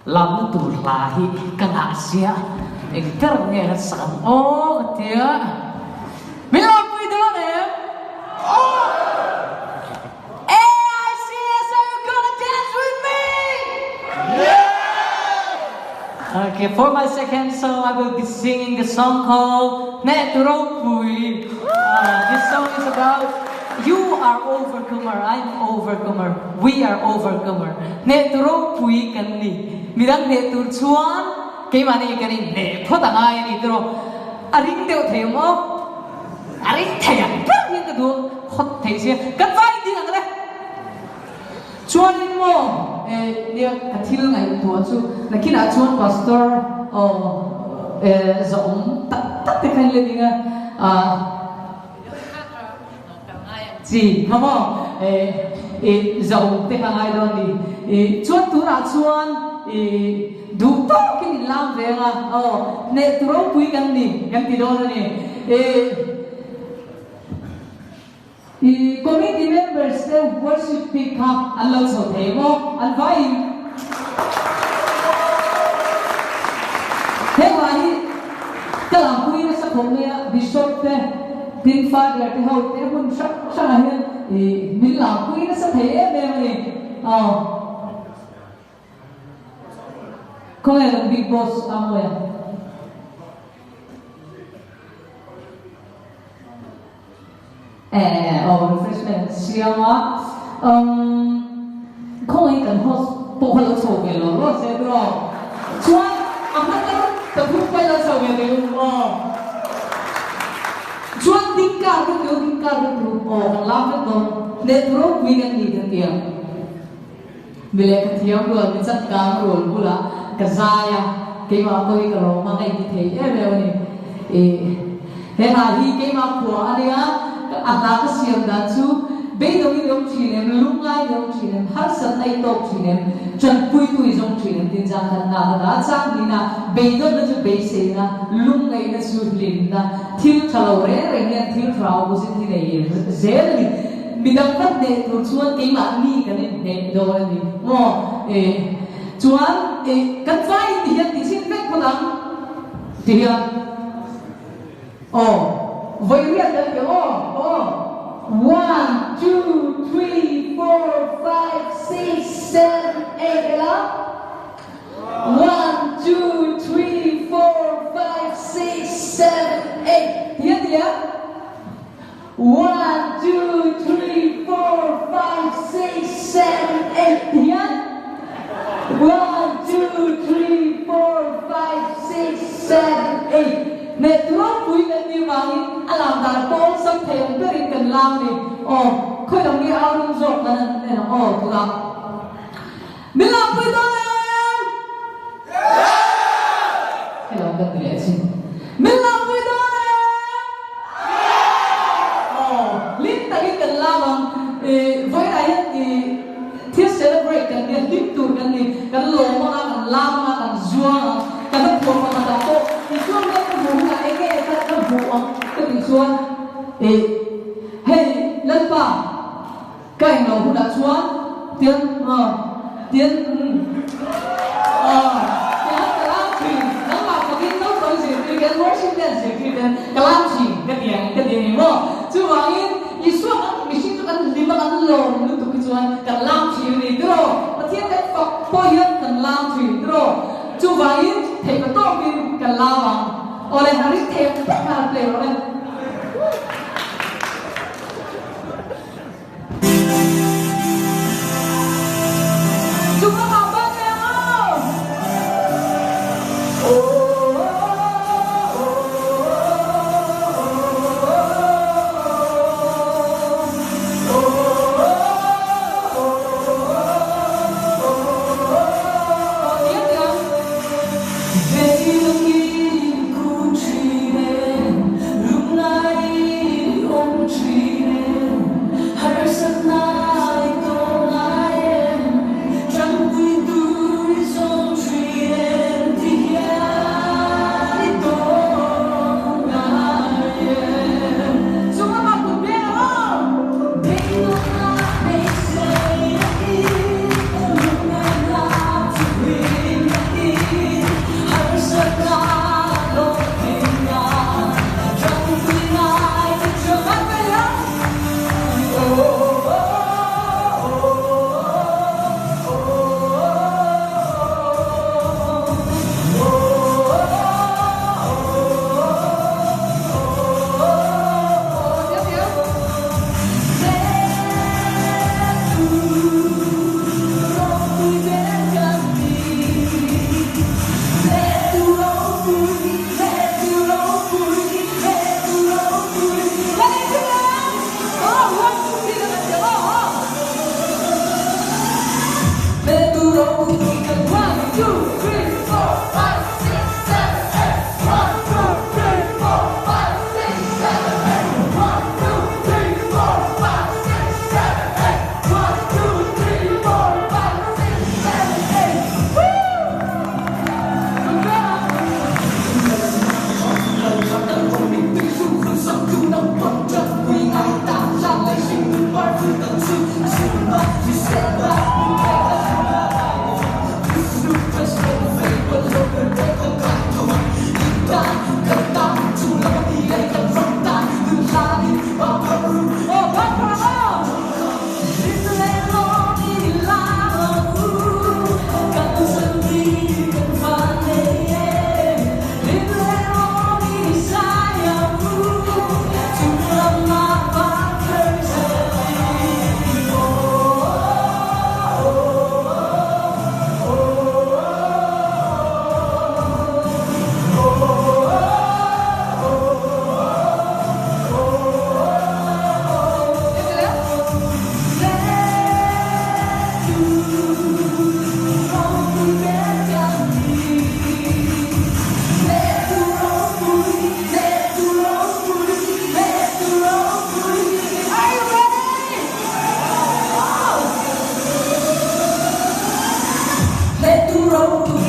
Lamna tur hla hi ka ngah sia, eng ber nge kan sak ang aw ka tia. Min lawmpui dawn em? AICS are you gonna dance with me? Okay, for my second song I will be singing the song called Hneh Tu Ropui. This song is about you are overcomer, I'm overcomer, we are overcomer. Hneh tu ropui kan ni. Midang hneh tur chuan keimahni kan inhneh phawt a ngai a ni tiraw? A ring deuh thei ang aw. A ring thei ang ber hian ka duh hawt thei sia. Kan vai ding ang le. Chuanin maw eh nia ka thil ngaihtuah chu nakinah chuan pastor aw eh zawhawm tak tak te kha in la ding a ah. Chi kha maw i zo te kha ngai dawn ni. I chuan tunah chuan i duh tawkin in lam ve anga aw hneh tu ropui kan ni kan ti dawn a ni. I i committee members te worship bik kha an lo chho thei maw an vaiin. He hla hi ka lampui nasa khawp mai a, Bishop te, tin Father te ho te hmun hrang hrangah hian ih min lampui nasa thei em em a ni. Aw. Khawnge kan big boss a mawi a? Eh aw refreshment an siam a umm khawngaih kan host pawh kha lo chho ve lo rawh se tiraw chuan a hma tak ka phut pawh lo chho ve ve u aw chuan ding kar ka tu ding kar ka tu aw kan lam vek dawn hneh tu ropui kan ni kan ti ang mi lehkha thiam rual mi changkang rual bulah ka zai a keimah pawh hi ka lawm a ka inti thei em em a ni ih He hla hi keimah khua a nia, a hla ka siam dan chu beidawngin i awm thin em, lungngai i awm thin em, harsatna i tawk thin em, tanpuitu i zawng thin em tin chang khat nak a dah chang nihna, beidawnna chu beiseina, lungngaihna chu hlimna, thil tha lo reng reng hian thil tha opposite hi nei zel a ni. Midang kan hneh tur chuan keimahni kan inhneh dawn a ni maw? Chuan kan vai ti hian ti chhin vek phawt ang ti hian. Aw, vawi riat kan ti aw, aw. One, two, three, four, five, six, seven, eight ela. One, two, three, four, five, six, seven, eight ti a ti a. One, two, three, four, five, six, seven, eight ti hian. One, two, three, four, five, six, seven, eight Hneh tu ropui kan nih vangin a lam dan pawh sam thei ang berin kan lam a ni. Aw, khawi lam nge au ring zawk nan an en ang aw tunah. Min lampui dawn em? Hello ka ti leh chin. Min lampui dawn em? Aw, hlim takin kan lam ang. Ih, vawiinah hian ih thil celebrate kan nia, hlim tur kan ni. Kan lawm ang a, kan lam ang a, kan zuang ang. Ka la phuah pakhatah pawh Isua hmel ka hmuh hunah eng nge ka ka hmuh ang ka tih chuan ih, hei Lalpa, Ka englo hunah chuan tian aw tian umm aw tian ka lam thin nangmah fakin naupang zirtir ten worship ten zirtir ten ka lam thin ka ti ang ka ti a ni maw chuvangin Isua kan mihring chu kan hlim a kan lawm lutuk hi chuan kan lam thin a ni tiraw Pathian kan fak pawh hian kan lam thin tiraw chuvangin theihna tawkin kan lam ang awle a ring thei ang vek khan play rawh le. Ropui.